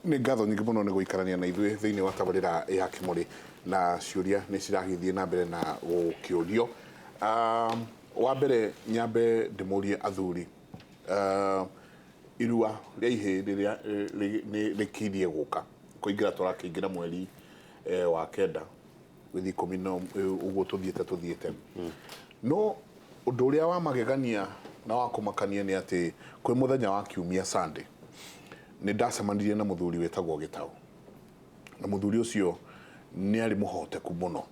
Nĩ ngatho nyingĩ mũno nĩ gũikarania na ithuĩ thĩinĩ wa tabarĩra ya Kĩmũrĩ, na ciũria nĩ ciragĩthiĩ na mbere na gũkĩũrio. Wa mbere nyambe ndĩmũrie athuri, irua rĩa ihĩĩ rĩrĩa nĩ rĩkirie gũka, kũingĩra tũrakĩingĩra mweri wa kenda gũthiĩ ikũmi na ũguo tũthiĩte tũthiĩte. No ũndũ ũrĩa wa magegania na wa kũmakania nĩ atĩ kwĩ mũthenya wa kiumia Sunday, nĩ ndacemanirie na mũthuri wĩtagwo Gĩtaũ, na mũthuri ũcio nĩ arĩ mũhoteku mũno.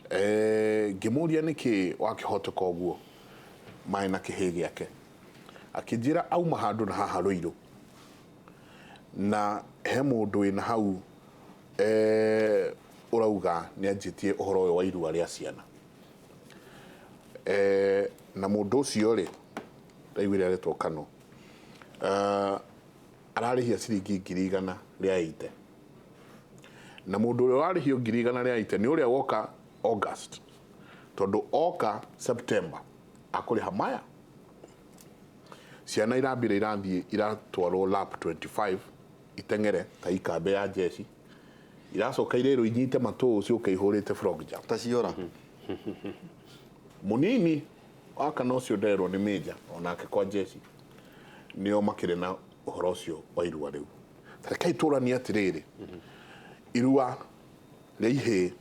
Ngĩmũria nĩkĩ wakĩhoteka ũguo maĩ na kĩhĩ gĩake, akĩnjĩra auma handũ na haha Rũirũ, na he mũndũ wĩna hau ũrauga nĩ anjĩtie ũhoro ũyũ wa irua rĩa ciana. Na mũndũ ũcio rĩ, ndaiguire aretwo Kano, ararĩhia ciringi 180,000. Na mũndũ ũrĩa ũrarĩhio 180,000 nĩ ũrĩa woka August, tondũ oka September akũrĩha maya. Ciana irambire irathiĩ iratwarwo lap 25 iteng'ere ta ikambe ya jeshi, iracoka irerwo inyite matũ ciũke ihũrĩte frog jump. Ta ciora. Mũnini wa kana ũcio nderwo nĩ major onake kwa jeshi, nĩo makĩrĩ na ũhoro ũcio wa irua rĩu. Rekei tũranie atĩrĩrĩ, irua rĩa ihĩĩ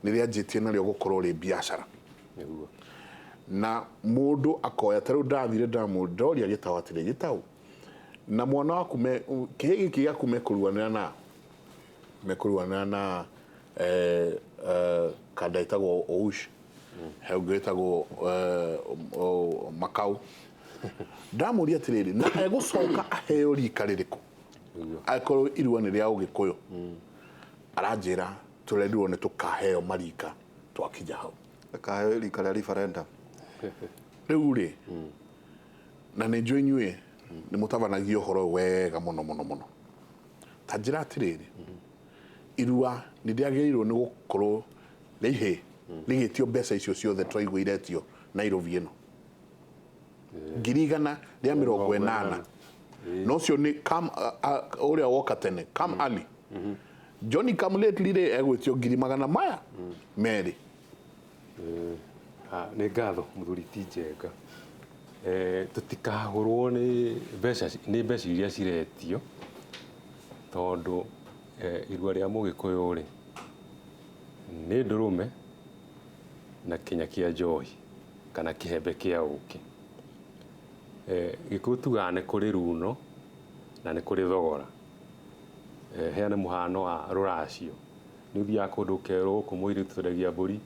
nĩ rĩanjĩtie narĩo gũkorwo rĩ biacara. Na mũndũ akoya, ta rĩu ndathire ndoria Gĩtaũ atĩrĩ, Gĩtaũ, na mwana waku me, kĩhĩĩ gĩkĩ gĩaku mekũruanĩra na mekũruanĩra na kanda ĩtagwo Oush, he ũngĩ wĩtagwo Makau. Ndamũria atĩrĩrĩ, na egũcoka aheo rika rĩrĩkũ angĩkorwo irua nĩ rĩa Ũgĩkũyũ? Aranjĩra tũrerirwo nĩ tũkaheo marika twakinya hau. Akaheo rika rĩa referendum. Rĩu rĩ, na nĩ njũĩ inyuĩ nĩ mũtabanagia ũhoro ũyũ wega mũno mũno mũno, ta njĩra atĩrĩrĩ, irua nĩ rĩagĩrĩirwo nĩ gũkorwo rĩa ihĩĩ rĩgĩtio mbeca icio ciothe tũraigua iretio Nairobi ĩno, 180,000? Na ũcio nĩ come ũrĩa woka tene, come early. Johnny come lately rĩ, egwĩtio ngiri magana maya merĩ. Nĩ ngatho mũthuri ti Njenga. Tũtikahũrwo nĩ mbeca, nĩ mbeca iria ciretio, tondũ irua rĩa mũgĩkũyũ rĩ, nĩ ndũrũme na kĩnya kĩa njohi kana kĩhembe kĩa ũkĩ. Gĩkũyũ tugaga nĩ kũrĩ runo na nĩ kũrĩ thogora. Heane mũhano wa rũracio. Nĩ ũthiaga kũndũ ũkerwo gũkũ mũirĩtu twendagia mbũri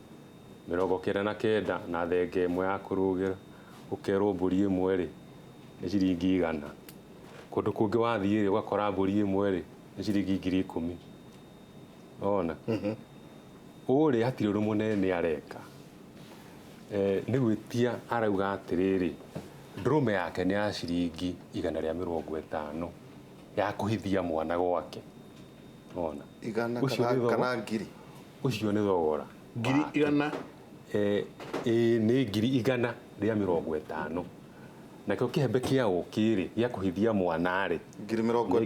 99 na thenge ĩmwe ya kũrũgĩra, ũkerwo mbũri ĩmwe rĩ, nĩ ciringi 100. Kũndũ kũngĩ wathiĩ rĩ, ũgakora mbũri ĩmwe rĩ, nĩ ciringi 10,000. Wona? Ũrĩa hatirĩ ũndũ mũnene areka. Nĩ gwĩtia arauga atĩrĩrĩ, ndũrũme yake nĩ ya ciringi 150 ya kũhithia mwana gwake. Wona? Igana Ũcio kana nĩ thogora. Kana ngiri. Ũcio nĩ thogora. Ngiri wake. igana. Ĩĩ nĩ 150,000. Nakĩo kĩhembe kĩa ũkĩ rĩ, gĩa kũhithia mwana rĩ, Ngiri mĩrongo nĩ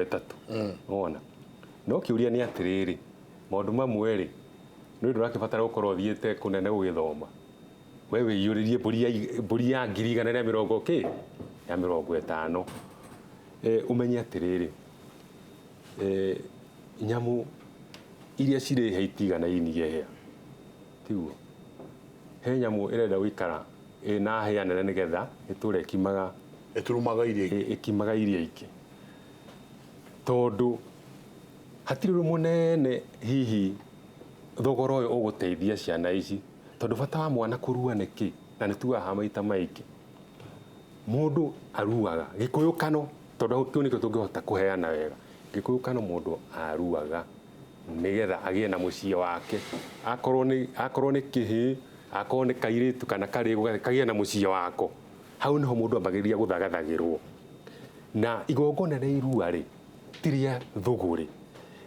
ĩtatũ. 30,000. Wona? No kĩũria nĩ atĩrĩrĩ, maũndũ mamwe rĩ, nĩ ũndũ ũrakĩbatara gũkorwo ũthiĩte kũnene gũgĩthoma. We wĩiyũrĩrie mbũri ya ngiri igana rĩa mĩrongo kĩ? Ya 50. Ũmenye atĩrĩrĩ, nyamũ iria cirĩ hĩa itiganainie hĩa, tiguo? He nyamũ ĩrenda gũikara ĩna hĩa nene nĩgetha ĩtũre ĩkimaga Ĩturumaga iria ingĩ. Ĩkimaga iria ingĩ. Tondũ hatirĩ ũndũ mũnene hihi thogora ũyũ ũgũteithia ciana ici, tondũ bata wa mwana kũrua nĩ kĩ? Na nĩ tugaga haha maita maingĩ, mũndũ aruaga Gĩkũyũ kano, tondũ kĩu nĩkĩo tũngĩhota kũheana wega. Gĩkũyũ kano mũndũ aruaga nĩgetha agĩe na mũciĩ wake, akorwo nĩ kĩhĩĩ, akorwo nĩ kairĩtu kana karĩgũ, kagĩe na mũciĩ wako. Hau nĩho mũndũ ambagĩrĩria gũthagathagĩrwo. Na igongona rĩa irua rĩ, ti rĩa thũgũrĩ.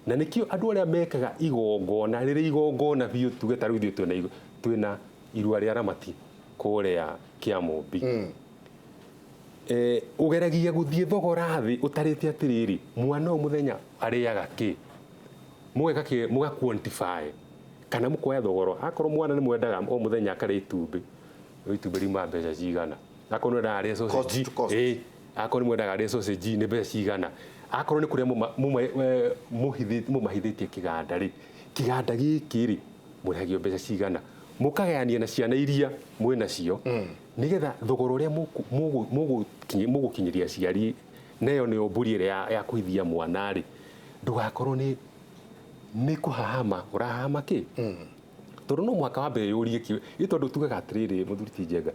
Na nĩkĩo andũ arĩa mekaga igongona, rĩrĩ igongona biũ, tuge ta rĩu ithuĩ twĩna irua rĩa Ramati kũrĩa Kĩamũmbi. Ũgeragia gũthiĩ thogora thĩ ũtarĩte atĩrĩrĩ, mwana ũyũ mũthenya arĩaga kĩ, mũgeka kĩ, mũga quantify kana mũkoya thogora. Akorwo mwana nĩ mwendaga o mũthenya akarĩa itumbĩ, itumbĩ riuma mbeca cigana? Akorwo nĩ mwendaga arĩe sausage, akorwo nĩ mwendaga arĩe sausage nĩ mbeca cigana? Akorwo nĩ kũrĩa mũmahithĩtie kĩganda rĩ, kĩganda gĩkĩ rĩ mũrĩhagio mbeca cigana? Mũkagayania na ciana iria mwĩnacio nĩgetha thogora ũrĩa mũgũkinyĩria aciari, nayo nĩyo mbũri ĩrĩa ya kũhithia mwana rĩ, ndũgakorwo nĩ kũhahama ũrahahama kĩ, tondũ no mũhaka wambe wĩyũrie kĩ, ĩ tondũ tugaga atĩrĩrĩ, mũthuri ti Njenga,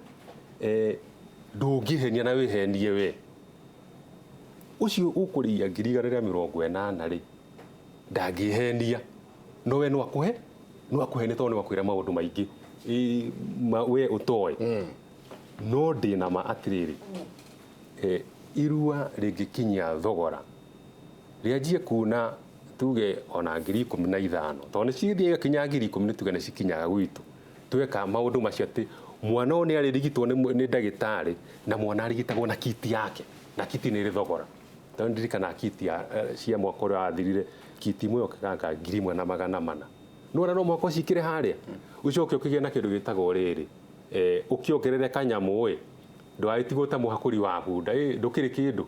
ndũngĩhenia na wĩhenie we ũcio ũkũrĩia 180,000 rĩ, ndangĩhenia, no we no akũhe, no akũhe nĩ tondũ nĩ wakwĩra maũndũ maingĩ we ũtoĩ. No ndĩna ma atĩrĩrĩ, irua rĩngĩkinyia thogora rĩanjie kuna tuge ona 15,000, tondũ nĩ cigĩthiĩ igakinya 10,000, nĩ tuge nĩ cikinyaga gwitũ tweka maũndũ macio atĩ mwana ũyũ nĩ arĩrigitwo nĩ ndagĩtarĩ, na mwana arigitagwo na kiti yake, na kiti nĩ ĩrĩ thogora. Tondũ ndirikana kiti cia mwaka ũrĩa wathirire, kiti ĩmwe yokĩganga 1,400. Nĩwona no mũhaka ũcikĩre harĩa, ũcoke ũkĩgĩe na kĩndũ gĩtagwo rĩrĩ, ũkĩongerere kanyamũ ĩ, ndũgagĩtigwo ta mũhakũri wa bunda, ndũkĩrĩ kĩndũ.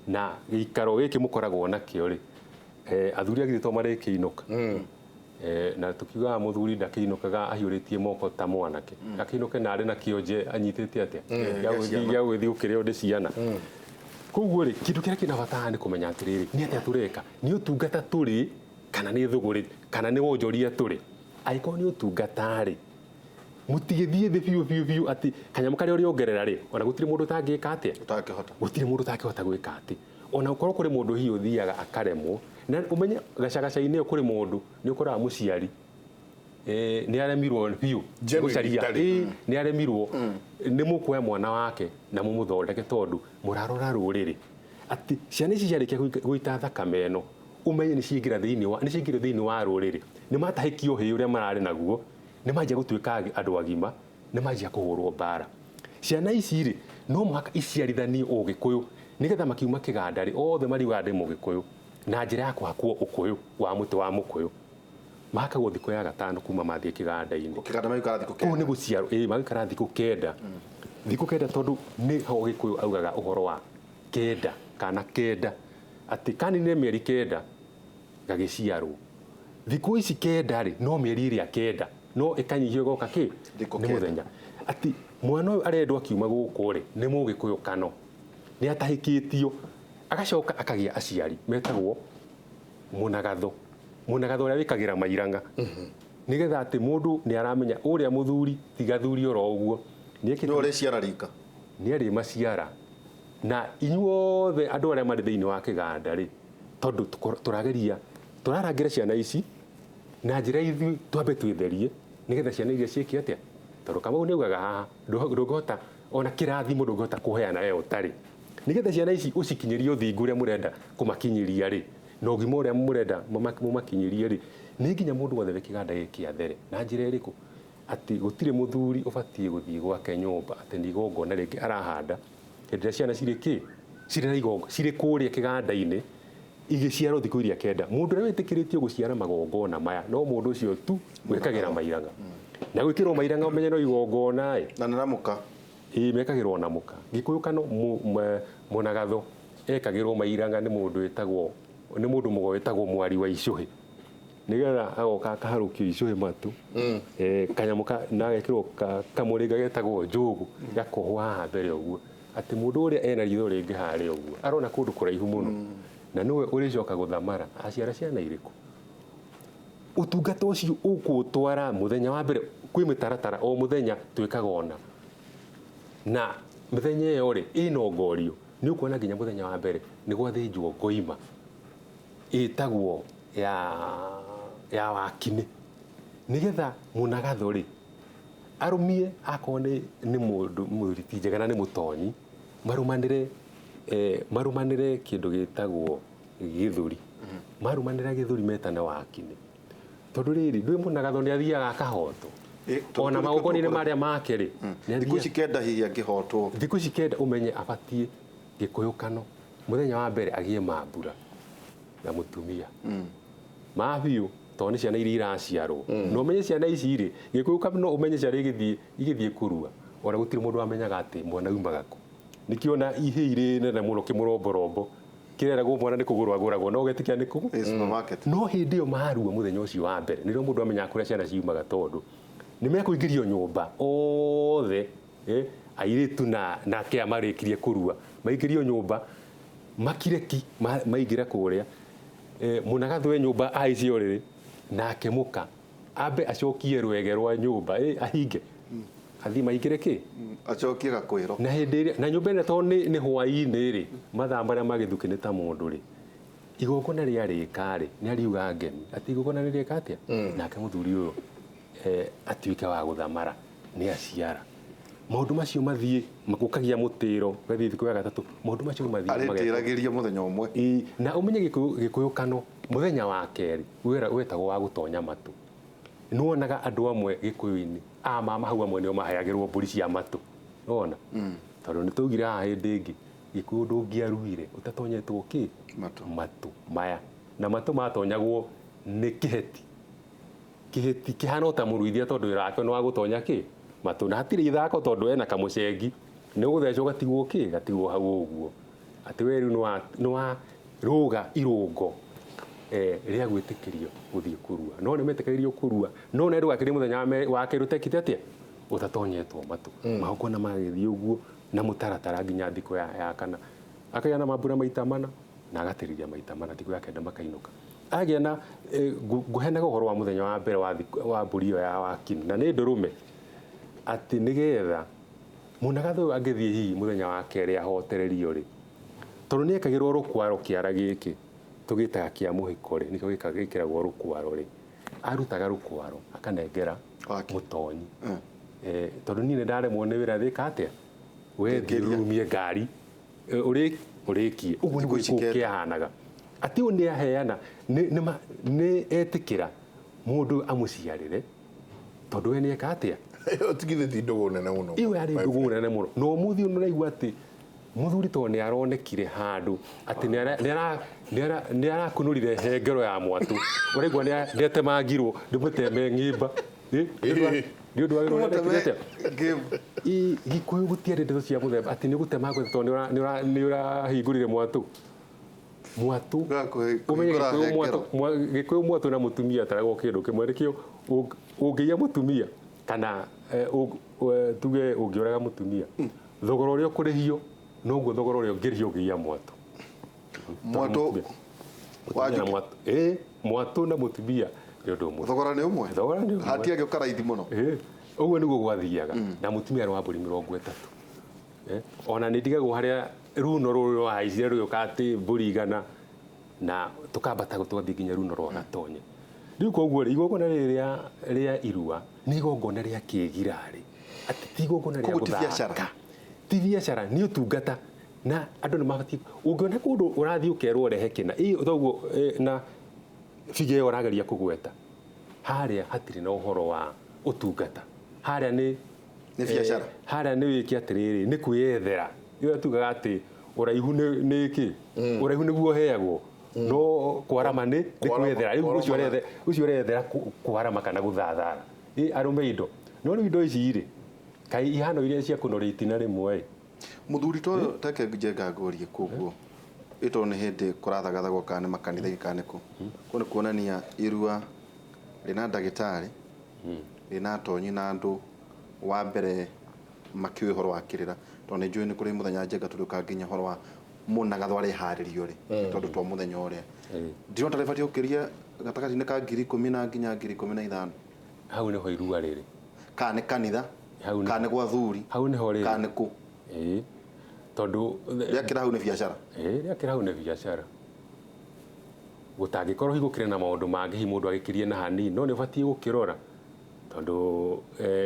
Na gĩikaro gĩkĩ mũkoragwo nakĩo rĩ, athuri a to marĩkĩinũka. Na tukiugaga mũthuri ndakĩinũkaga ahiũrĩtie moko ta mwanake, akĩinũke na arĩ na kĩonje anyitĩte atĩa gĩa gũgĩthiĩ gũkĩrĩo nĩ ciana. Koguo rĩ, kĩndũ kĩrĩa kĩna bata haha nĩ kũmenya atĩrĩrĩ, nĩ atĩa tũreka, nĩ ũtungata tũrĩ kana nĩ thũgũrĩ kana nĩ wonjoria tũrĩ. Angĩkorwo nĩ ũtungata rĩ, mũtigĩthiĩ thĩ biũ biũ biũ atĩ kanyamũ karĩa ũrĩongerera rĩ, ona gũtirĩ mũndũ ũtangĩka atĩa, gũtirĩ mũndũ ũtangĩhota gwĩka atĩ, ona ũkorwo kũrĩ mũndũ hihi ũthiaga akaremwo. Na ũmenye gacagaca-inĩ ĩyo kũrĩ mũndũ nĩ ũkoraga mũciari nĩ aremirwo biũ gũcaria, nĩ aremirwo, nĩ mũkuoya mwana wake na mũmũthondeke, tondũ mũrarora rũrĩrĩ atĩ ciana ici ciarĩkia gũita thakame ĩno, ũmenye nĩ ciaingĩra thĩinĩ wa, nĩ ciaingĩrio thĩinĩ wa rũrĩrĩ, nĩ matahĩkio hĩ ũrĩa mararĩ naguo, nĩ manjia gũtuĩka andũ agima, nĩ manjia kũhũrwo mbara. Ciana ici rĩ, no mũhaka iciarithanio ũgĩkũyũ, nĩgetha makiuma kĩganda rĩ, othe mariugaga ndĩ mũgĩkũyũ, na njĩra ya kũhakwo ũkũyũ wa mũtĩ wa mũkũyũ. Mahakagwo thikũ ya gatano kuma mathiĩ kĩganda-inĩ. Kĩganda maikara thikũ kenda. Kũu nĩ gũciarwo, maikara thikũ kenda. Thikũ kenda tondũ nĩ ho Gĩkũyũ augaga ũhoro wa kenda kana kenda, atĩ kaninire mĩeri kenda gagĩciarwo. Thikũ ici kenda rĩ, no mĩeri ĩrĩa kenda, no ĩkanyihio ĩgoka kĩ? Thikũ Nĩ kenda. mũthenya. Atĩ mwana ũyũ arendwo akiuma gũkũ rĩ, nĩ mũgĩkũyũ kano, nĩ atahĩkĩtio, agacoka akagĩa aciari metagwo mũnagatho, mũnagatho ũrĩa wĩkagĩra mairanga, nĩgetha atĩ mũndũ nĩ aramenya ũrĩa mũthuri ti gathuri oro ũguo, Nĩ ũrĩ ciara rika, nĩ arĩ maciara. Na inyuothe andũ arĩa marĩ thĩinĩ wa kĩganda rĩ, tondũ tũrageria tũrarangĩra ciana ici na njĩra ithuĩ twambe twĩtherie, nĩgetha ciana iria ciĩke atĩa, tondũ Kamau nĩ augaga haha ndũngĩhota ona kĩrathimo ndũngĩhota kũheana we ũtarĩ, nĩgetha ciana ici ũcikinyĩrie ũthingu ũrĩa mũrenda kũmakinyĩria rĩ, na ũgima ũrĩa mũrenda mũmakinyĩrie rĩ, nĩ nginya mũndũ wothe wĩ kĩganda gĩkĩ athere. Na njĩra ĩrĩkũ? Atĩ gũtirĩ mũthuri ũbatiĩ gũthiĩ gwake nyũmba atĩ nĩ igongona rĩngĩ arahanda hĩndĩ ĩrĩa ciana cirĩ kĩ, cirĩ na igongo, cirĩ kũrĩa kĩganda-inĩ igĩciarwo thikũ iria kenda. Mũndũ ũrĩa wĩtĩkĩrĩtio gũciara magongona maya no mũndũ ũcio tu wĩkagĩra mairanga, na gwĩkĩrwo mairanga ũmenye no igongona ĩ. Na nĩ na mũka. Ĩ, mekagĩrwo na mũka. Gĩkũyũ kano mũnagatho ekagĩrwo mairanga nĩ mũndũ wĩtagwo, nĩ mũndũ mũgo wĩtagwo mwari wa icũhĩ, nĩgetha agoka akaharũkio icũhĩ matũ, kanyamũ na agekĩrwo kamũrĩnga getagwo njũgũ, gakohwo haha mbere ũguo, atĩ mũndũ ũrĩa ena ritho rĩngĩ harĩa ũguo arona kũndũ kũraihu mũno, na nĩwe ũrĩcoka gũthamara aciara ciana irĩkũ. Ũtungata ũcio ũkũũtwara mũthenya wa mbere kwĩ mĩtaratara o mũthenya twĩkaga ona, na mĩthenya ĩyo rĩ ĩna ngorio, nĩ ũkuona nginya mũthenya wa mbere nĩ gwathĩnjwo ngoima ĩtagwo ya wakinĩ, nĩgetha mũnagatho rĩ arũmie akorwo nĩ mũndũ mũthuri ti njega na nĩ mũtonyi, marũmanĩre kĩndũ gĩtagwo gĩthũri. Marũmanĩra gĩthũri metane wakinĩ, tondũ rĩrĩ ndwĩ mũnagatho nĩ athiaga akahotwo. Ona magongona-inĩ marĩa make rĩ, nĩ Thikũ ici 9 hihi angĩhotwo. Thikũ ici 9 ũmenye abatiĩ gĩkũyũkano mũthenya wa mbere agĩe mambura na mũtumia. Ma biũ tondũ nĩ ciana iria iraciarwo. Na ũmenye ciana ici rĩ, gĩkũyũ no ũmenye ciana igĩthiĩ kũrua. Ona gũtirĩ mũndũ wamenyaga atĩ mwana umaga kũ. Nĩkĩo ona ihĩĩ irĩ nene mũno kĩmũromborombo kĩreragwo mwana nĩ kũgũrwo agũragwo no ũgetĩkia nĩ kũ? Supermarket. No hĩndĩ ĩyo marua mũthenya ũcio wa mbere nĩrĩo mũndũ amenyaga kũrĩa ciana ciumaga tondũ nĩ mekũingĩrio nyũmba othe, airĩtu na kĩa marĩkirie kũrua maingĩrio nyũmba makire ki maingĩra kũrĩa, mũnagathwe nyũmba aici ũrĩrĩ nake mũka ambe acokie rwege rwa nyũmba, ahinge athiĩ maingĩre kĩ acokie gakwĩro na hĩndĩ ĩrĩa na nyũmba ĩno tondũ nĩ hwaĩ-inĩ rĩ mathaa marĩa magĩthukĩ nĩ ta mũndũ rĩ igongona rĩarĩka rĩ nĩ ariuga ngemi atĩ igongona rĩrĩka atĩa nake mũthuri ũyũ atuĩke wa gũthamara nĩ aciara maũndũ macio mathiĩ gũkagia mũtĩro gathiĩ thikũ ya gatatũ maũndũ macio mathiĩ arĩtĩragĩria mũthenya ũmwe. Na ũmenye gĩkũyũkano mũthenya wa kerĩ wetagwo wa gũtonya matũ. Nĩwonaga andũ amwe gĩkũyũ-inĩ a mama hau amwe nĩo maheagĩrwo mbũri cia matũ nĩwona tondũ nĩ twaugire haha hĩndĩ ĩngĩ gĩkũyũ ndũngĩaruire ũtatonyetwo kĩ matũ maya na matũ matonyagwo nĩ kĩheti kĩheti kĩhana ta mũruithia tondũ wĩra wake nĩ wa gũtonya kĩ matũ na hatirĩ ithako tondũ ena kamũcengi nĩ ũgũthecwo gatigwo kĩ gatigwo hau ũguo atĩ we rĩu nĩ wa rũga irũngo rĩa gwĩtĩkĩrio gũthiĩ kũrua no nĩ metĩkagĩrio kũrua no nĩ ndũgakĩrie mũthenya wa kerĩ ũtekĩte atĩa ũtatonyetwo matũ magongona magagĩthiĩ ũguo na mũtaratara nginya thikũ ya kana akagĩa na mambura maita mana na agatĩrĩria maita mana thikũ ya 9 makainũka agĩa na ngũhenaga ũhoro wa mũthenya wa mbere wa mbũri ĩyo ya wakini na nĩ ndũrũme atĩ nĩgetha mũnagathe ũyũ angĩthiĩ hihi mũthenya wa kerĩ ahotererio rĩ tondũ nĩ ekagĩrwo rũkwaro kĩara gĩkĩ tũgĩtaga kĩa mũhĩko rĩ nĩkĩo gĩkĩragwo rũkwaro rĩ arutaga rũkwaro akanengera mũtonyi tondũ niĩ nĩ ndaremwo nĩ wĩra thĩka atĩa we thiĩ ũrumie ngari ũrĩkie ũguo nĩguo gĩkũyũ kĩahanaga atĩ ũyũ nĩ aheana nĩ etĩkĩra mũndũ amũciarĩre tondũ we nĩ eka atĩa ĩyo tigithĩ ndũgũ nene mũno ĩyo yarĩ ndũgũ nene mũno na ũmũthĩ ũyũ nĩũraigua atĩ mũthuri tondũ nĩ aronekire handũ atĩ nĩ arakunũrire hengero ya mwatũ ũraigua nĩ atemangirwo nĩ mũteme ng'imba nĩ ũndũ wa wĩra ũrĩa atĩa gĩkũyũ gũtiarĩ ndeto cia mũthemba atĩ nĩ ũgũtemangwo tondũ nĩ ũrahingũrire mwatũ mwatũ ũmenye gĩkũyũ mwatũ na mũtumia ataragwo kĩndũ kĩmwe nĩkĩo ũngĩiya mũtumia kana tuge ũngĩũraga mũtumia thogora ũrĩa ũkũrĩhio noguo thogora ũrĩa ũngĩrĩhio ũngĩiya mwatũ mwatũ mwatũ na mũtumia nĩ ũndũ ũmwe thogora nĩ ũmwe hatiagĩũka raithi mũno ũguo nĩguo gwathiaga na mũtumia arĩ wa mbũri 30 ona nĩ ndigagwo harĩa runo rũrũ rwahaicire rũgĩũka atĩ mbũri 100 na tũkambata tũgathiĩ nginya runo rwa gatonye rĩu koguo rĩ igongona rĩrĩ rĩa irua nĩ igongona rĩa kĩgirarĩ atĩ ti igongona rĩa gũthaka ti biacara nĩ ũtungata na andũ nĩ mabatiĩ ũngĩona kũndũ ũrathiĩ ũkerwo ũrehe kĩna toguo na biga ĩyo ũrageria kũgweta harĩa hatirĩ na ũhoro wa ũtungata harĩa nĩ biacara harĩa nĩ wĩke atĩrĩrĩ nĩ kwĩyethera ĩyo tugaga atĩ ũraihu nĩ kĩ ũraihu nĩguo ũheagwo no kwarama nĩ kwĩyethera rĩu ũcio ũrethera kwarama kana gũthathara arũme indo no rĩu indo ici rĩ kai ihano iria cia kũnoria itina rĩmwe mũthuri to take njenga ngũrie koguo ĩto nĩ hĩndĩ kũrathagathagwo kana nĩ makanitha kana nĩ kũ kũ nĩ kuonania irua rĩna ndagĩtarĩ rĩna atonyi na andũ wa mbere makĩũĩ ũhoro wa kĩrĩra tondũ nĩ njũĩ nĩ kũrĩ mũthenya njenga tũrĩũka nginya ũhoro wa mũnagatho areharĩrio rĩ tondũ twa mũthenya ũrĩa ndirona ta rĩbatiĩ gũkĩria gatagatĩ-inĩ ka 10,000 na nginya 15,000 hau nĩho irua rĩrĩ kana nĩ kanitha kana nĩ gwa thuri hau nĩho rĩrĩ kana nĩ kũ tondũ rĩakĩra hau nĩ biacara rĩakĩra hau nĩ biacara gũtangĩkorwo hihi gũkĩrĩ na maũndũ mangĩ hihi mũndũ agĩkĩrie na hanini no nĩ ũbatiĩ gũkĩrora tondũ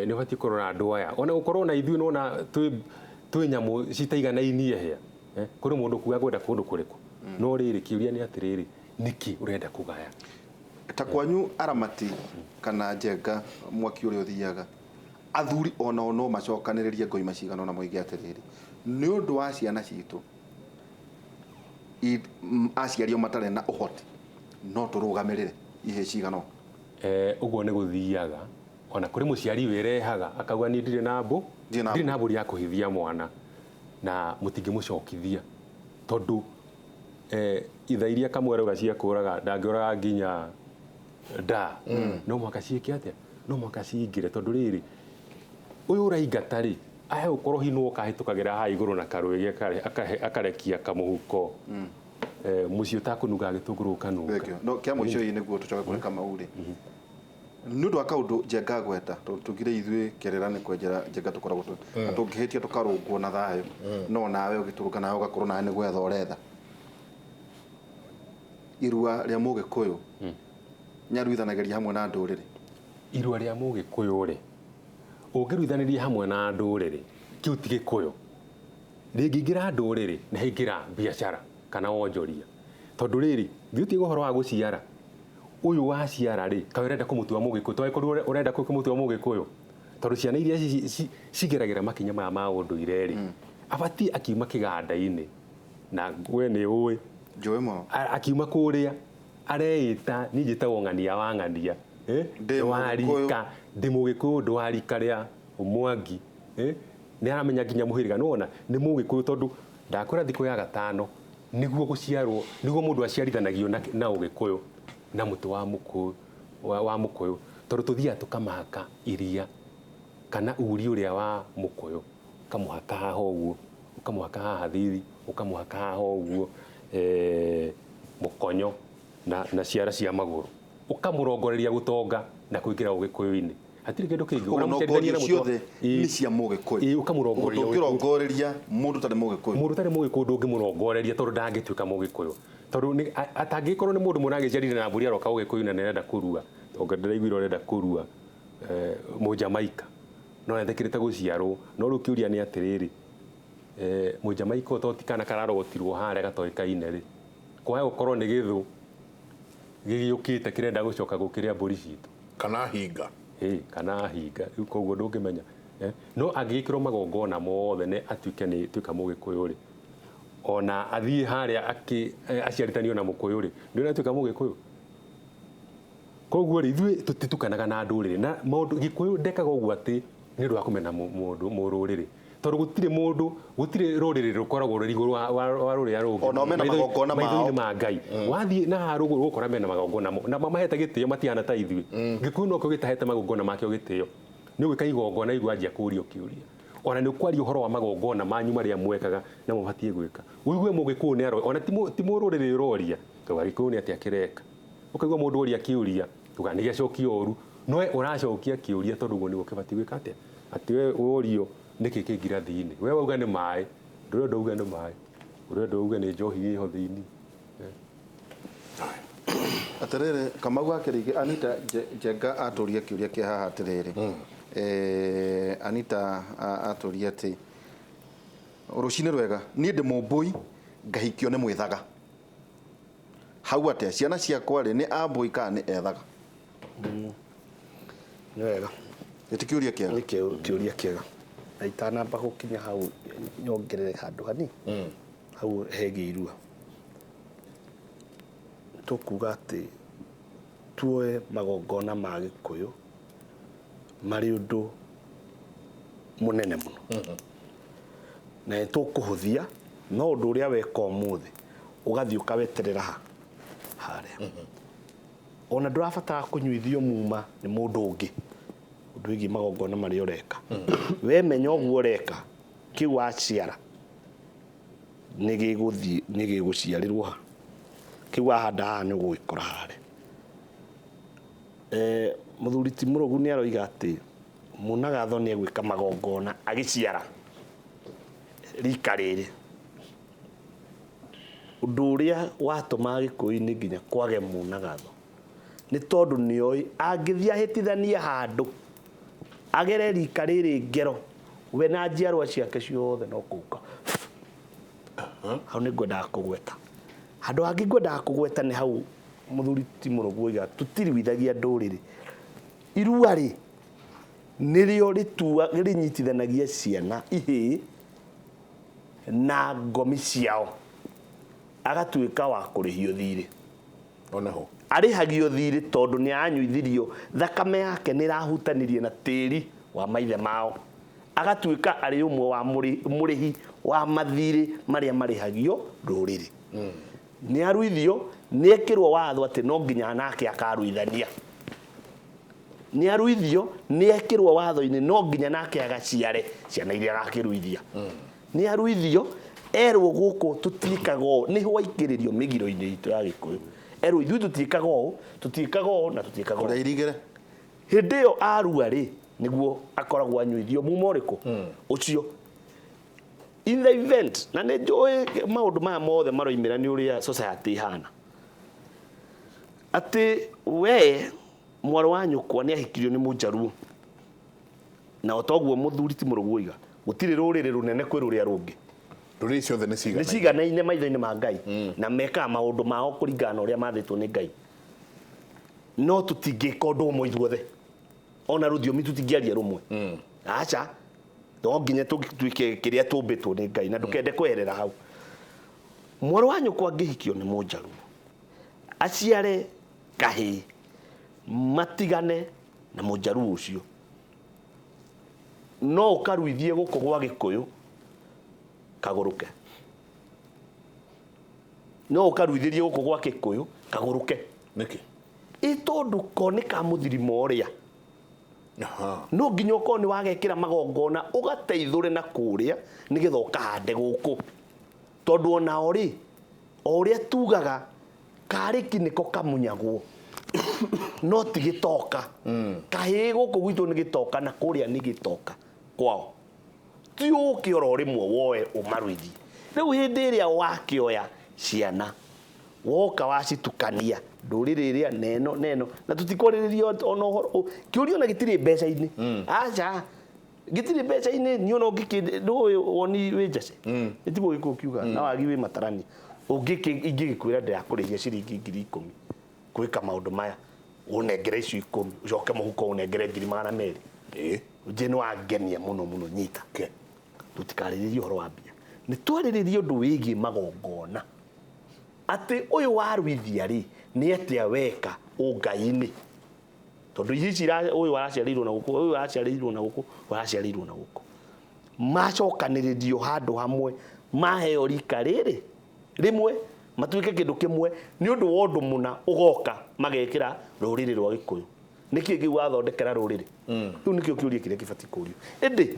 nĩ ũbatiĩ kũrora andũ aya ona gũkorwo na ithuĩ nĩwona twĩ nyamũ citaiganainie hĩa kũrĩ mũndũ kuga kwenda kũndũ kũrĩkũ no rĩrĩ kĩũria nĩ atĩrĩrĩ nĩkĩ ũrenda kũgaya Ta kwanyu aramati kana njenga mwaki ũrĩa ũthiaga, athuri onao no macokanĩrĩrie ngoima cigana ona moige atĩrĩrĩ, nĩ ũndũ wa ciana citũ aciari o matarĩ na ũhoti no tũrũgamĩrĩre ihĩĩ cigana ũũ. Ũguo nĩ gũthiaga ona kũrĩ mũciari wĩrehaga akauga niĩ ndirĩ na mbũ Ndirĩ na ndirĩ na mbũri ya kũhithia mwana na mũtingĩmũcokithia tondũ itha iria kamwe rauga cia kũraga ndangĩũraga nginya nda. No mũhaka ciĩke atĩa? No mũhaka cingĩre tondũ rĩrĩ ũyũ ũraingata rĩ ahe gũkorwo hihi nĩwe ũkahĩtũkagĩra haha igũrũ na karwĩgĩ akarekia kamũhuko. Mũciĩ ũtakũnungaga gĩtũngũrũ ũkanunga. Thank you. No kĩa mũico-inĩ nĩguo tũcoke kũrĩ Kamau rĩ, nĩ ũndũ wa kaũndũ Njenga gweta, tondũ tugire ithuĩ kĩrĩra nĩ kwenjera Njenga tũkoragwo na tũngĩhĩtia tũkarũngwo na thayũ, no nawe ũgĩtũrũnga nawe ũgakorwo nawe nĩ gwetha ũretha. Irua rĩa Mũgĩkũyũ nĩaruithanagĩria hamwe na ndũrĩrĩ. Irua rĩa Mũgĩkũyũ rĩ ũngĩruithanĩria hamwe na ndũrĩrĩ kĩu ti Gĩkũyũ. Rĩngĩingĩra ndũrĩrĩ nĩ haingĩra biacara kana wonjoria tondũ rĩrĩ githĩ ti ũhoro wa gũciara ũyũ waciara rĩ kaĩ ũrenda kũmũtua Mũgĩkũyũ to angĩkorwo ũrenda kũmũtua Mũgĩkũyũ tondũ ciana iria cigeragĩra makinya maya ma ũndũire rĩ abatiĩ akiuma kĩganda-inĩ na we nĩ ũĩ Njũĩ mũno. Akiuma kũrĩa areĩta niĩ njĩtagwo ng'ania wa ng'ania. Ndĩ Ndwarika ndĩ Mũgĩkũyũ ndwarika rĩa Mwangi. Nĩ aramenya nginya mũhĩrĩga nĩwona nĩ Mũgĩkũyũ tondũ ndakwĩra thikũ ya gatano nĩguo gũciarwo nĩguo mũndũ aciarithanagio na Ũgĩkũyũ na mũtĩ wa mũkũyũ wa mũkũyũ tondũ tũthiaga tũkamahaka iria kana uri ũrĩa wa mũkũyũ ũkamũhaka haha ũguo ũkamũhaka haha thithi ũkamũhaka haha ũguo mũkonyo na ciara cia magũrũ ũkamũrongoreria gũtonga na kũingĩra Ũgĩkũyũ-inĩ hatirĩ kĩndũ kĩngĩ. Ũguo Ũramũciarithania nongorio na mũtĩ wa- ciothe nĩ cia Mũgĩkũyũ. Ĩĩ, ũkamũrongoreria Ũguo ndũngĩrongoreria mũndũ ũtarĩ Mũgĩkũyũ. Mũndũ ũtarĩ Mũgĩkũyũ ndũngĩmũrongoreria tondũ ndangĩtuĩka Mũgĩkũyũ tondũ atangĩkorwo nĩ mũndũ mũragĩciarire na mbũri aroka Ũgĩkũyũ na nĩarenda kũrua tondũ ndĩraiguire ũrenda kũrua Mũjamaika no etĩkĩrĩte gũciarwo no rĩu kĩũria nĩ atĩrĩrĩ Mũjamaika ũyũ to ti kana kararogotirwo harĩa gatoĩkaine rĩ kwaga gũkorwo nĩ gĩthũ gĩgĩũkĩte kĩrenda gũcoka gũkĩrĩa mbũri citũ kana hinga. Kana hinga rĩu koguo ndũngĩmenya. No angĩgĩkĩrwo magongona mothe nĩ atuĩke nĩ tuĩka Mũgĩkũyũ rĩ ona athiĩ harĩa aciarithanio na Mũkũyũ rĩ ndũrĩ atuĩka Mũgĩkũyũ. Koguo rĩ ithuĩ tũtitukanaga na ndũrĩrĩ na maũndũ Gĩkũyũ ndekaga ũguo atĩ nĩ ũndũ wa kũmena mũndũ mũrũrĩrĩ tondũ gũtirĩ mũndũ gũtirĩ rũrĩrĩ rũkoragwo rũrĩ igũrũ wa rũrĩa rũngĩ. Ona mena magongona mao. Maitho-inĩ ma Ngai. Wathiĩ na haha rũgũrũ ũgũkora mena magongona mo na mamahete gĩtĩo matihana ta ithuĩ. Gĩkũyũ no kĩo gĩtahete magongona makĩo gĩtĩo. Nĩ ũgwĩka igongona igua anjia kũũria kĩũria. Ona nĩ ũkwaria ũhoro wa magongona manyu marĩa mwekaga na mũbatiĩ gwĩka. Ũigue Mũgĩkũyũ nĩ aroria ona ti mũrũrĩrĩ ũroria ũkauga Gĩkũyũ nĩ atĩa kĩreka. Ũkaigua mũndũ oria kĩũria ũkauga nĩ gĩacokia ũru no we ũracokia kĩũria tondũ ũguo nĩguo kĩbatiĩ gwĩka atĩa atĩ we worio nĩkĩ kĩ ngirathi-inĩ we wauga nĩ maĩ ndũrenda uge nĩ maĩ ũrenda uge nĩ njohi ĩho thĩinĩ. Atĩrĩrĩ Kamau akĩrĩkia Anita Njenga atũria kĩũria kĩa haha atĩrĩrĩ. Anita atũria atĩ rũcinĩ rwega niĩ ndĩ Mũmbũi ngahikio nĩ Mwĩthaga hau atĩa ciana ciakwa rĩ nĩ Ambũi kana nĩ Ethaga? Nĩ wega. Nĩ ti kĩũria kĩega? Nĩ kĩũria kĩega. Na itanamba gũkinya hau nyongerere handũ hanini hau hegiĩ irua tũkuga atĩ tuoe magongona ma Gĩkũyũ marĩ ũndũ mũnene mũno na nĩ tũkũhũthia no ũndũ ũrĩa weka ũmũthĩ ũgathiĩ ũkaweterera ha harĩa ona ndũrabatara kũnyuithio muma nĩ mũndũ ũngĩ ũndũ wĩgiĩ magongona marĩa ũreka we menya ũguo ũreka kĩu waciara nĩ gĩgũthiĩ nĩ gĩgũciarĩrwo ha kĩu wahanda haha nĩ ũgũgĩkora harĩa. Mũthuri ti Mũrũgu nĩ aroiga atĩ Mũnagatho nĩ egwĩka magongona agĩciara rika rĩrĩ ũndũ ũrĩa watũmaga Gĩkũyũ-inĩ nginya kwage Mũnagatho nĩ tondũ nĩoĩ angĩthiĩ ahĩtithanie handũ agere rika rĩrĩ ngero we na njiarwa ciake ciothe no kũhuka. Hau nĩ ngwendaga kũgweta handũ hangĩ ngwendaga kũgweta nĩ hau Mũthuri ti Mũrũgu oiga tũtiruithagia ndũrĩrĩ. Irua rĩ nĩrĩo rĩtua rĩnyitithanagia ciana ihĩĩ na ngomi ciao, agatuĩka wa kũrĩhio thirĩ. Onaho Arĩhagio thirĩ tondũ nĩ anyuithirio thakame yake, nĩ ĩrahutanirie na tĩri wa maithe mao, agatuĩka arĩ ũmwe wa mũrĩhi wa mathirĩ marĩa marĩhagio rũrĩrĩ. Nĩ aruithio, nĩ ekĩrwo watho atĩ no nginya nake akaruithania. Nĩ aruithio, nĩ ekĩrwo watho-inĩ no nginya nake agaciare ciana iria agakĩruithia. Nĩ aruithio, erwo gũkũ tũtiĩkaga ũũ, nĩho aingĩrĩrio mĩgiro-inĩ itũ ya Gĩkũyũ. Erwo ithuĩ tũtiĩkaga ũũ, tũtiĩkaga ũũ na tũtiĩkaga ũũ. Kũrĩa irigĩre. Hĩndĩ ĩyo arua rĩ, nĩguo akoragwo anyuithio mumo ũrĩkũ ũcio. In the event, na nĩ njũĩ maũndũ maya mothe maroimĩra nĩ ũrĩa society ihana, atĩ we mwarĩ wa nyũkwa nĩ ahikirio nĩ Mũnjaruo, na o toguo mũthuri ti Mũrũgu oiga, gũtirĩ rũrĩrĩ rũnene kwĩ rũrĩa rũngĩ. Ndũrĩrĩ ciothe nĩ nĩ ciganaine. Ciganaine maitho-inĩ ma Ngai, na mekaga maũndũ mao kũringana na ũrĩa mathĩtwo nĩ Ngai. No tũtingĩka ũndũ ũmwe ithuothe, ona rũthiomi tũtingĩaria rũmwe. Aca, no nginya tũtuĩke kĩrĩa tũmbĩtwo nĩ Ngai, na ndũkende kweherera hau. Mwarĩ wa nyũkwa angĩhikio nĩ Mũnjaruo, aciare kahĩĩ, matigane na Mũnjaruo ũcio, no ũkaruithie gũkũ gwa Gĩkũyũ kagũrũke, no ũkaruithĩrie gũkũ gwa Gĩkũyũ kagũrũke. Nĩkĩ? Ĩ tondũ ko nĩ ka mũthirimo ũrĩa. No nginya ũkorwo nĩ wagekĩra magongona, ũgateithũre na kũrĩa nĩgetha ũkahande gũkũ, tondũ onao rĩ, o ũrĩa tugaga karĩki nĩko kamunyagwo no ti gĩtoka. Kahĩĩ gũkũ gwitũ nĩ gĩtoka na kũrĩa nĩ gĩtoka kwao. Ti ũke oro rĩmwe woe ũmaruithie. Rĩu hĩndĩ ĩrĩa wakĩoya ciana woka wacitukania ndũrĩrĩ ĩrĩa neno neno, na tũtikwarĩrĩria ona ũhoro kĩũria ona gĩtirĩ mbeca-inĩ. Aca, gĩtirĩ mbeca-inĩ. Niĩ ona ũngĩkĩ ndũĩ woni wĩ njace, nĩ tiguo Gĩkũyũ kiuga na wagi wĩ matarania. Ũngĩkĩ ingĩgĩkwĩra ndĩrakũrĩhia ciringi 10,000 gwĩka maũndũ maya, ũnengere icio 10, ũcoke mũhuko ũnengere 200,000. Nje nĩ wangenia mũno mũno, nyita. Tũtikarĩrĩrie ũhoro wa mbia, nĩ twarĩrĩrie ũndũ wĩgiĩ magongona, atĩ ũyũ waruithia rĩ, nĩ atĩa weka ũngai-inĩ, tondũ ici ũyũ araciarĩirwo na gũkũ, ũyũ araciarĩirwo na gũkũ, ũyũ araciarĩirwo na gũkũ, macokanĩrĩrio handũ hamwe, maheo rika rĩrĩ rĩmwe, matuĩke kĩndũ kĩmwe nĩ ũndũ wa ũndũ mũna ũgoka magekĩra rũrĩrĩ rwa Gĩkũyũ. Nĩkĩ kĩu wathondekera rũrĩrĩ rĩu? Nĩkĩo kĩũria kĩrĩa kĩbatiĩ kũũrio. Ĩndĩ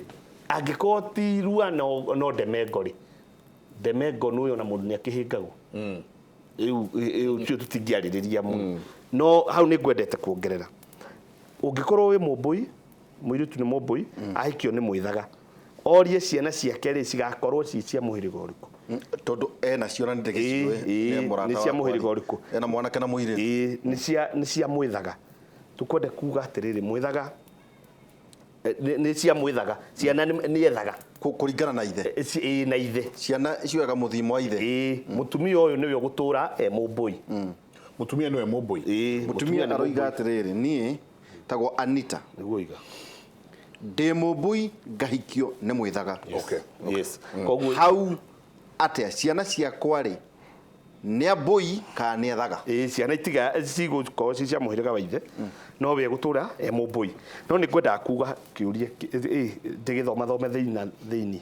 angĩkorwo ti rua no ndemengo rĩ, ndemengo nĩ ũyũ, ona mũndũ nĩ akĩhĩngagwo. Rĩu ũcio tũtingĩarĩrĩria mũno, no hau nĩ ngwendete kuongerera, ũngĩkorwo wĩ Mũmbũi, mũirĩtu nĩ Mũmbũi, ahikio nĩ Mwĩthaga, orie ciana ciake rĩ, cigakorwo ciĩ cia mũhĩrĩga ũrĩkũ? Tondũ ena cio na ndĩgĩciũĩ. Ĩĩ, nĩ cia mũhĩrĩga ũrĩkũ? Ena mwanake na mũirĩtu. Ĩĩ, nĩ cia Mwĩthaga. Tũkwenda kuga atĩrĩrĩ, Mwĩthaga nĩ cia Mwĩthaga, ciana nĩ ethaga. Kũringana na ithe. Ĩĩ, na ithe. Ciana cioyaga mũthimo wa ithe. Ĩĩ, mũtumia ũyũ nĩwe ũgũtũra e Mũmbũi. Mũtumia nĩwe Mũmbũi? Ĩĩ. Mũtumia Nĩ aroiga Mũmbũi. Atĩrĩrĩ, niĩ tagwo Anita. Nĩguo oiga. Ndĩ Mũmbũi, ngahikio nĩ Mwĩthaga. Yes, koguo Hau atĩa, ciana ciakwa rĩ, nĩ ambũi kana nĩ ethaga? Ĩĩ, ciana itiga cigũkorwo ci cia mũhĩrĩga wa ithe, no we gũtũra e Mũmbũi. No nĩ ngwendaga kuga kĩũria ndĩgĩthomathome thĩinĩ na thĩinĩ.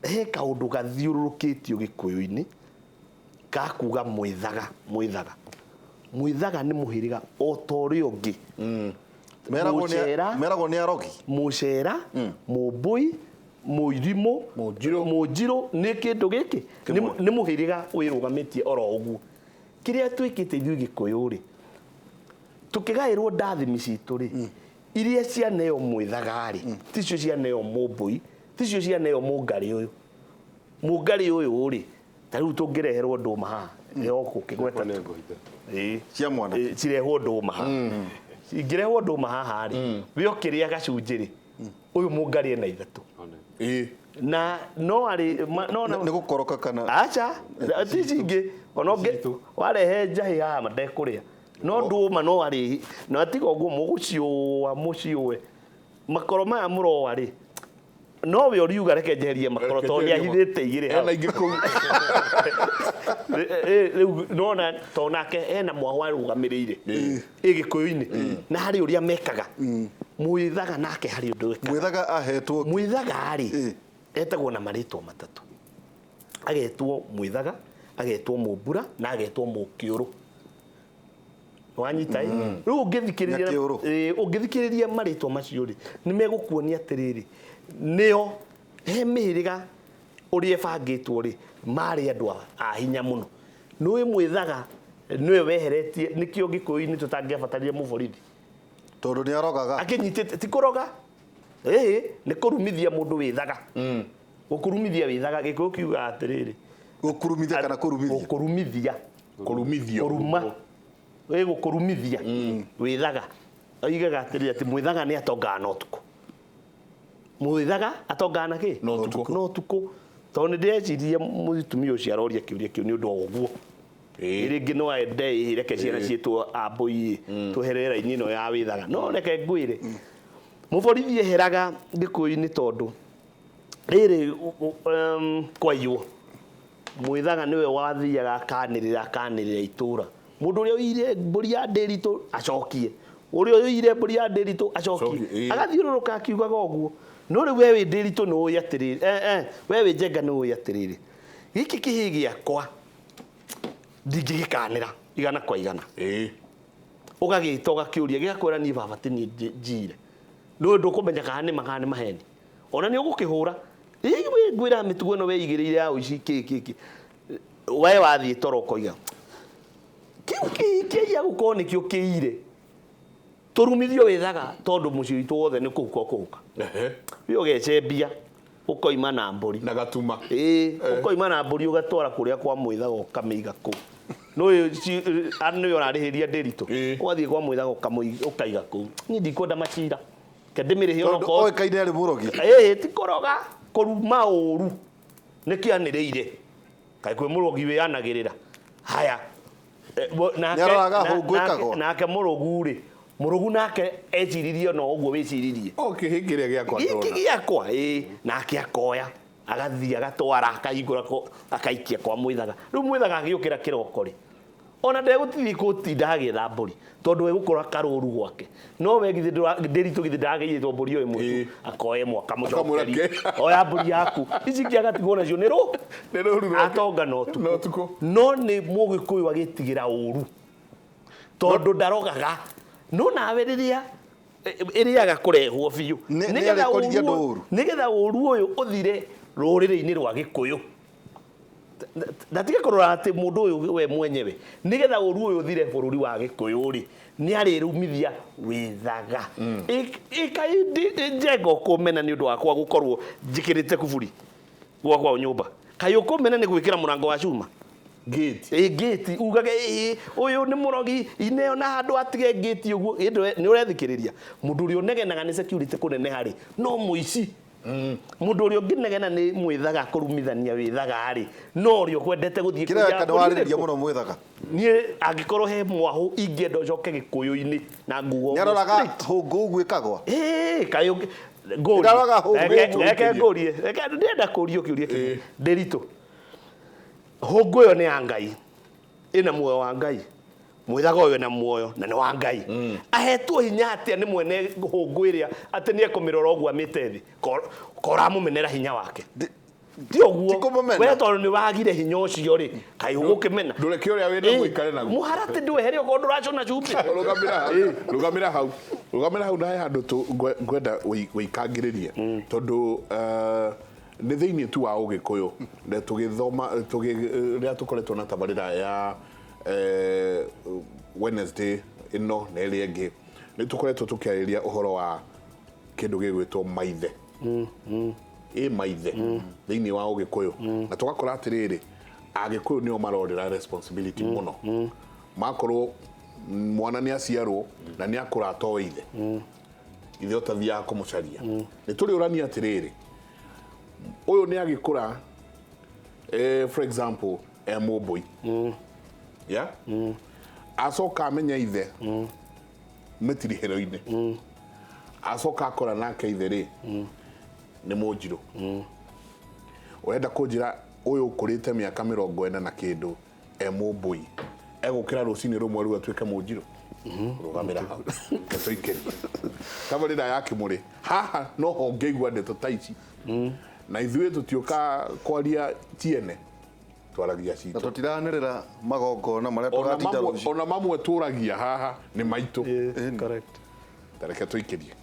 He kaũndũ gathiũrũrũkĩtio Gĩkũyũ-inĩ ga kuga Mwĩthaga. Mwĩthaga, Mwĩthaga nĩ mũhĩrĩga o ta ũrĩa ũngĩ. Meragwo nĩ Mũcera. Meragwo nĩ arogi. Mũcera, Mũmbũi, Mũirimũ, Mũnjirũ. Mũnjirũ nĩ kĩndũ gĩkĩ Kĩmwe. Nĩ mũhĩrĩga wĩrũgamĩtie oro ũguo. Kĩrĩa twĩkĩte ithuĩ Gĩkũyũ rĩ, tũkĩgaĩrwo ndathimi citũ rĩ, iria cianeo Mwĩthaga rĩ, ticio cianeo Mũmbũi, ticio cianeo Mũngarĩ. Ũyũ Mũngarĩ ũyũ rĩ, ta rĩu tũngĩreherwo ndũma haha ĩyo kĩgweta. Ĩĩ. Cia mwanake. Ĩĩ, cirehwo ndũma haha, ingĩrehwo ndũma haha rĩ, we ũkĩrĩa gacunjĩ rĩ, ũyũ Mũngarĩ ena ithatũ. Na no arĩ no Nĩ gũkoroka kana? Aca, ti cingĩ. Ona ũngĩ warehe njahĩ haha ndekũrĩa. No ndũma no arĩ na tiga ũguo mũgũciũa mũciũe. Makoro maya mũroa rĩ no we ũriuga reke njeherie makoro tondũ nĩ ahithĩte igĩrĩ hau. Ena ingĩ kũu. Rĩu nona to nake ena mwahũ arũgamĩrĩire ĩ Gĩkũyũ-inĩ na harĩ ũrĩa mekaga mwĩthaga nake harĩ ũndũ wĩkaga. Mwĩthaga ahetwo Mwĩthaga rĩ etagwo na marĩtwa matatũ, agetwo mwĩthaga, agetwo mũmbura na agetwo mũkĩũrũ. Wanyita ĩ? Rĩu ũngĩthikĩrĩria Nyakĩũrũ. Ũngĩthikĩrĩria marĩtwa macio rĩ nĩ megũkuonia atĩrĩrĩ nĩo he mĩhĩrĩga ũrĩa ĩbangĩtwo rĩ marĩ andũ a hinya mũno. Nĩũĩ mwĩthaga nĩwe weheretie nĩkĩo Gĩkũyũ-inĩ tũtangĩabatarire mũborithi tondũ nĩ arogaga. Akĩnyitĩte ti kũroga ĩĩ nĩ kũrumithia mũndũ wĩthaga. Gũkũrumithia wĩthaga Gĩkũyũ kiugaga atĩrĩrĩ Gũkurumithia kana kũrumithia? Gũkũrumithia. Kũrumithio. Kũruma ĩ gũkũrumithia wĩthaga. Oigaga atĩrĩrĩ atĩ mwĩthaga nĩ atongaga na ũtukũ. Mwĩthaga atongaga na kĩ? Na ũtukũ. Na ũtukũ. Tondũ nĩ ndĩreciria mũtumia ũcio aroria kĩũria kĩu nĩ ũndũ wa ũguo. Rĩngĩ no ende ĩ reke ciana ciĩtwo ambũi ĩ tweherere raini ĩno ya wĩthaga. No reke ngwĩre mũborithi eheraga Gĩkũyũ-inĩ tondũ rĩrĩ kwaiywo mwĩthaga nĩwe wathiaga akanĩrĩra akanĩrĩra itũra mũndũ ũrĩa ũiyire mbũri ya ndĩritũ acokie, ũrĩa ũiyire mbũri ya ndĩritũ acokie, agathiũrũrũka akiugaga ũguo. No rĩu we wĩ ndĩritũ nĩ ũĩ atĩrĩrĩ, we wĩ Njenga nĩ ũĩ atĩrĩrĩ, gĩkĩ kĩhĩ gĩakwa ndingĩgĩkanĩra igana kwa igana. Ũgagĩta ũgakĩũria gĩgakwĩra niĩ baba ti niĩ njire. Nĩ ndũkũmenya kana nĩ ma kana nĩ maheni. Ona nĩ ũgũkĩhũra. Ĩ ngwĩra mĩtugo ĩno weigĩrĩire ya ũici kĩ kĩ kĩ. We wathiĩ toro ũkoiga kĩu kĩiya gũkorwo nĩkĩo kĩire. Tũrumithio wĩthaga tondũ mũciĩ witũ wothe nĩ kũhuka ũkũhuka. We ũgecembia ũkoima na mbũri. Na gatuma. Ĩĩ, ũkoima na mbũri ũgatwara kũrĩa kwa mwĩthaga ũkamĩiga kũu. Nĩũĩ nĩwe ũrarĩhĩria ndĩritũ. Ũgathiĩ kwa mwĩthaga ũkaiga kũu. Niĩ ndikwenda macira. Ke ndĩmĩrĩhe Tondũ onokorwo oĩkaine arĩ mũrogi. Ĩĩ, ti kũroga, kũruma ũru. Nĩkĩanĩrĩire. Kaĩ kwĩ mũrogi wĩanagĩrĩra. Haya. Nĩaroraga hũngũ ĩkagwa. Nake mũrũgu rĩ, mũrũgu nake eciririe no ũguo wĩciririe. O kĩhĩ kĩrĩa gĩakwa Gĩkĩ ndona. gĩakwa, ĩĩ, nake akoya agathiĩ agatwara akahingũra akaikia kwa mwĩthaga. Rĩu mwĩthaga agĩũkĩra kĩroko rĩ, ona ndegũthiĩ gũtinda agĩetha mbũri tondũ egũkora karũru gwake. No we githĩ ndĩritũ githĩ ndagĩiyĩtwo mbũri ĩyo ĩmwe tu, akoya ĩmwe akamũcokeria. Akamũra Oya mbũri yaku. Ici ingĩ agatigwo nacio nĩ rũ? Nĩ rũru rwake. Atonga na ũtukũ. Na ũtukũ. No nĩ Mũgĩkũyũ agĩtigĩra ũru tondũ ndarogaga. No nawe rĩrĩa ĩrĩaga kũrehwo biũ. Nĩ Nĩgetha arĩkorithia ũru andũ ũru. Nĩgetha ũru ũyũ ũthire rũrĩrĩ-inĩ rwa Gĩkũyũ. Ndatige kũrora atĩ mũndũ ũyũ we mwenyewe. Nĩgetha ũru ũyũ ũthire bũrũri wa Gĩkũyũ rĩ, nĩ arĩrumithia wĩthaga. Ĩka Njenga ũkũmena nĩ ũndũ wakwa gũkorwo njĩkĩrĩte kuburi gwakwa nyũmba. Kaĩ ũkũmena nĩ gwĩkĩra mũrango wa cuma? Gate. Ĩ gate ugage ĩ ũyũ nĩ mũrogi ineo na handũ atige gate ũguo. Ĩ nĩ ũrethikĩrĩria. Mũndũ ũrĩa ũnegenaga nĩ security kũneneha rĩ, no mũici. Mũndũ ũrĩa ũngĩnegena nĩ mwĩthaga kũrumithania wĩthaga rĩ, no ũrĩa ũkwendete gũthiĩ Kĩrĩa kũiya kana mbũri warĩrĩria rĩ, mũno mwĩthaga. Niĩ angĩkorwo he mwahũ ingĩenda ũcoke Gĩkũyũ-inĩ na nguo Nĩ aroraga hũngũ ũguo ĩkagwa. Ĩĩ, kaĩ ũngĩ- ngũrie. Ndaroraga hũngũ ũguo Reke ngũrie. Reke ndĩrenda kũrio kĩũria kĩmwe. Ndĩritũ. Hũngũ ĩyo nĩ ya Ngai. Ĩna muoyo wa Ngai. Mwĩthaga ũyũ ena muoyo na nĩ wa Ngai. Ahetwo hinya atĩa nĩ mwene hũngũ ĩrĩa atĩ nĩ ekũmĩrora ũguo amĩte thĩ. Koramũmenera hinya wake. Ti ũguo. Ti kũmũmena. We tondũ nĩ wagire hinya ũcio rĩ, kaĩ ũgũkĩmena. Ndũreke ũrĩa wĩna mũikare naguo. Mũharatĩ ndwehere okorwo ndũracũna cumbĩ. Rũgamĩra hau. Rũgamĩra hau. Rũgamĩra hau na he handũ ngwenda wĩikangĩrĩrie. Tondũ nĩ thĩinĩ tu wa Ũgĩkũyũ. Na tũgĩthoma, rĩrĩa tũkoretwo na tabarĩra ya Wednesday ĩno na ĩrĩa ĩngĩ, nĩ tũkoretwo tũkĩarĩria ũhoro wa kĩndũ gĩgwĩtwo maithe. Ĩ maithe thĩinĩ wa Ũgĩkũyũ. Na tũgakora atĩrĩrĩ, Agĩkũyũ nĩo marorĩra responsibility mũno. Makorwo mwana nĩ aciarwo na nĩ akũra atoĩ ithe. Ithe ũtathiaga kũmũcaria. Nĩ tũrĩũrania atĩrĩrĩ, ũyũ nĩ agĩkũra, for example, E mũmbũi ya acoka amenya ithe mĩtirihĩro-inĩ, acoka akora nake ithe rĩ nĩ mũnjirũ. Ũrenda kũnjĩra ũyũ ũkũrĩte mĩaka 40 na kĩndũ e mũmbũi egũkĩra rũcinĩ rũmwe rĩu atuĩke mũnjirũ? Rũgamĩra hau, reke tũikĩrie tabarĩra ya kĩmũrĩ haha noho ngĩigua ndeto ta ici, na ithuĩ tũtiũka kwaria tiene, twaragia Na citũ. tũtiranĩrĩra magongona marĩa Ona tũgatinda mamwe, rũciũ. ona mamwe tũragia haha nĩ maitũ. Yeah, correct. Tareke tũikĩrie.